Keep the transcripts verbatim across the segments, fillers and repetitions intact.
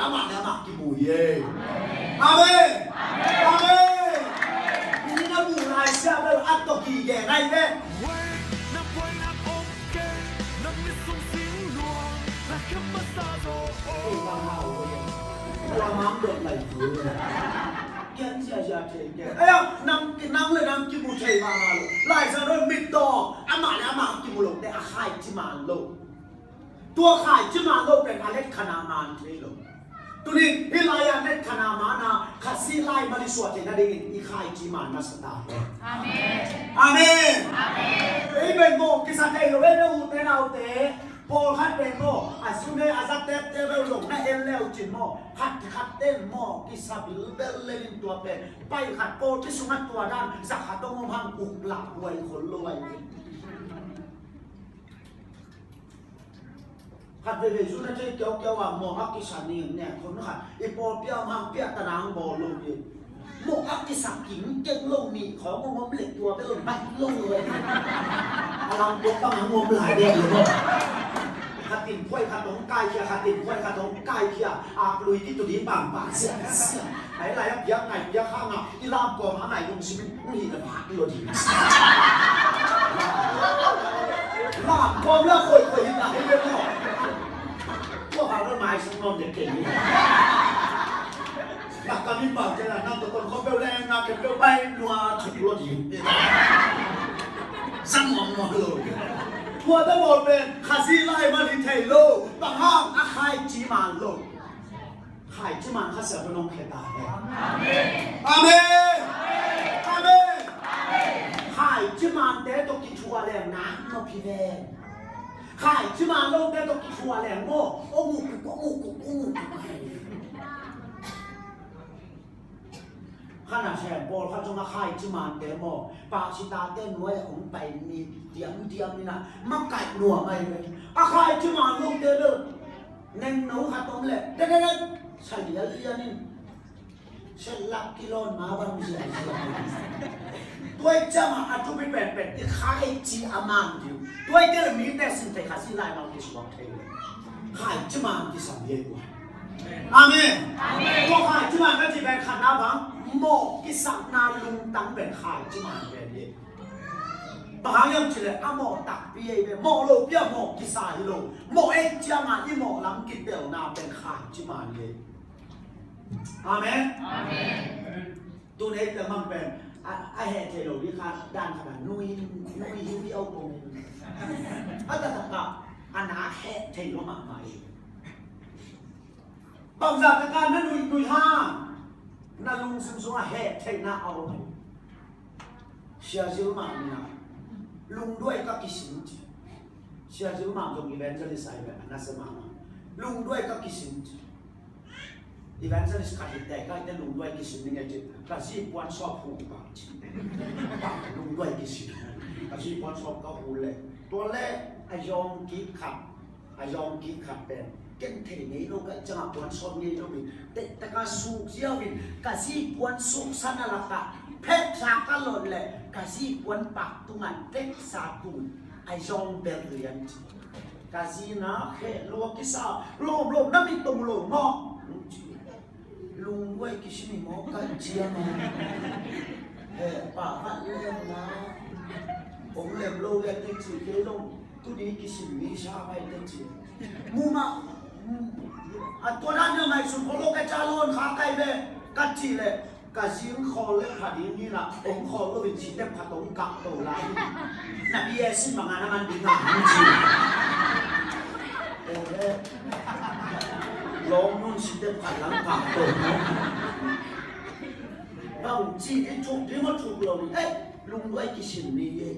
Amah le amah kimu hi e. Amen. Amen. Amen. Hih na mu lai sia bel a tawh kigen ai ve. Wei na puai na om kei, na mit sung sing luang, na khiam masa zaw o. Ei bang hau ko ye. Tua mang dot lai tu. Kian sia sia thei kian. Ai ya, nang, nang le nang kimu thei mahmah lo. Lai Siangtho mit tawh amah le amah kimu lo te a khaici man lo. Tua khaici man lo pen a let khan a man thei lo. Tunin hih lai-ah let khan a man a Khazih lai man i suah theihna dingin i khaici man masa ta hen. Amen. Amen. Amen. Ei pen mawh kisa thei lo, ei na ute naute. Pawlkhat pen maw, a sum he a za teptep bel zong na en le uh cin maw, khat khat ten mawh kisa bilbel le in tua pen pai khat pawlpi sungah tua dan za khat dong om hang uk lah huai khol lo ai. Khat veivei zu na thei kiaukiau a mawh a kisa ning nek khon khat i pawlpi a om hang piah ta nang bawl lo hi. Mawh a kisa king keng lo nih khawng a ngom leh tua bel baih lo lo. A lam tua bang a ngom lai dek lo maw. Khat in khuai khat hong kaikhia, khat in khuai khat hong kaikhia. Ak lui ti tu di bang bang sia sia. Ai lai a piak ngai piak hang a i lam kawm a ngai lungsim in hong hi na bak lo di. Lam kawm la khuai khuai hi ta hi le maw. Tua bang lo mai sung ngom dek keng hi. Lak ka min bang te la nang to kon khop peuh le na kem peuh bai lua thuk lo di. Sang mong mong lo. Tua te mawh pen Khazih lai man hi thei lo. Bang hang a khaici man lo. Khaici man Kha Siangtho nong khe ta he. Amen. Amen. Amen. Khaici man te tawh kithuah leng nang nop hi ven. Khaici man lo te tawh kithuah leng maw. Ong uk uk, ong uk uk, ong uk uk. Khan a sem pawlkhat zong a khaici mante maw, pahsitate nuai a hong pai mi diamdiam in a makaih nuam ahi ve. A khaici man lote bel nengno khat om leh dek dek dek sa lianlian in setlak kilawn ma bang ziahziah. Tua i ciangah a thupi penpen i khaici a man ding. Tua i tel mite sin thei Khazih lai bang kisuak thei. Khaici man kisam hi ei ua. Amen. Amen. Tua khaici man ka ci pen khatna bang, mawh kisakna lungtang pen khaici man pen hi. Bang hang hiam cih leh a mawh takpi ei ve, mawh lopi a mawh kisa hi lo. Mawh et ciangah i mawh lam kitelna pen khaici man hi. Amen. Amen. Tun ei pia mang pen a, a heh thei lo ding kha dan khat a nui, nui hi hi au kong. A taktak a, a na heh thei lo mahmah hi. Bangzah takah na nuih nuih hang na lungsim sungah heh theihna a om hi. Sia Zil Mang in a lungduai ka kisin ci. Sia Zil Mang zong evangelist ahi ve a na sia mahmah. Lungduai ka kisin ci. Evangelist khat hi teh ka hite lungduai kisin ning e ci. Ka zi puan sawp hu bang ci. Lungduai kisin. Ka zi puan sawp ka hu le. Tua le a zawng kik khat. A zawng kik khat pen ken thei ngei lo ka ciangah puan sawp ngei lo in tehtaka suk ziau in ka zi puan suksan a lakah phetsa ka lot leh ka zi puan pak tungah teksa tun a zawng bel lian ci. Ka zi na kheh lua kisa lawmlawm na mit tong lo maw? Lungduai kisin hi maw ka ciang a. He pa vat lem na. Kong lem lo le teci kei zong tudi kisin mi sa pai teci. Muma a tua dan na mai sun kho lo ka ca lon kha kai ve ka ci le. Ka zing khawl le kha ding hi na, ong khawl lo in si tep khat ong kah to lai. Na bia sin manga na man ding a hang ci. Ong le lawm nun si tep khat lang kah to. Bang ci ding thuk ding ma thuk lo ni. Eh, lungduai kisin ni ye.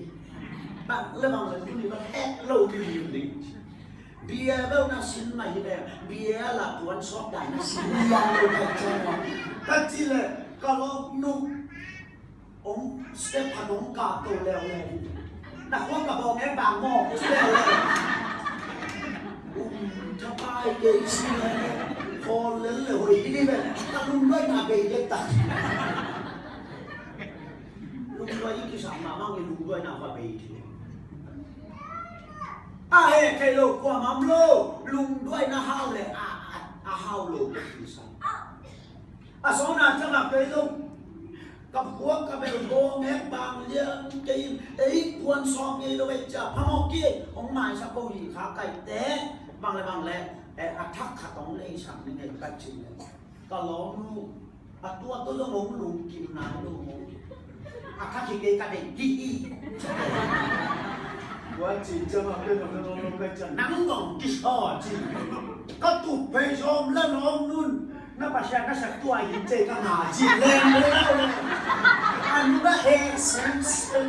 Bang le bang le tu ni bang eh lo ni ni ni. Bia bel na sin mah hi ve, bia la puan sawp dan na sin lian lo ka ciang mah. Ka ci le ka lawk nu ong step khat ong kah to leuleu. Na khua ka bawng e bang maw ci leuleu. Um thapai kei si le khawl lel le hoih hi ni ve. Ka lungduaina bei le tak. Lungduai i kisam mahmah i lungduaina va bei thei. A heh thei lo kuamah om lo, lungduaina hau le a, a A hau lo ka kisan. A sawna ciangah kei zong ka phuak ka bel gawng hek bang lian kei in, ei tuan sawm ngei lo ei cia phamawh kei, hong maisak ko hi kha kaite, bang le bang le, eh, a thak khat hong leisak ni ngei ka cih le. Ka lawmnu a tua tawh zong hong lungkim nai lo maw. A kha khi kei ka deih hi hi. Tua ci ciang a pen a pen a pen a pen nang zong kisaw ci. Ka tup phei sawm la nawm nun. Na Pasian na sak tua hin cei ka nga ci leng le lau le. An na he sen sen.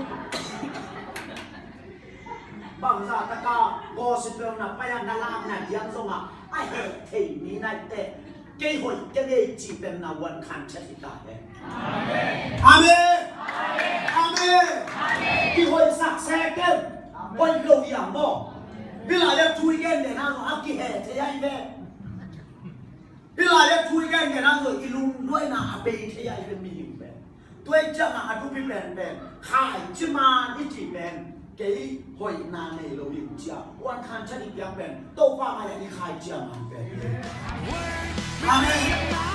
Bangzah taka gospel na pai a na lamna diang zongah a heh thei mi naite kei hoih ka ngei cih pen na uan khan chat hi ta he. Amen. Amen. Kihoihsak se ken hoih lo hiam maw? Hih lai a thu i gen den a zong a kiheh thei ahi ve. Hih lai a thu i gen den a zong i lungduaina a bei thei ahi ve mihing pen. Tua i ciangah a thupi penpen khaici man i cih pen kei hoihna nei lo ding cia uan khan chat i piak pen Topa mai-ah i khaici a man pen. Amen.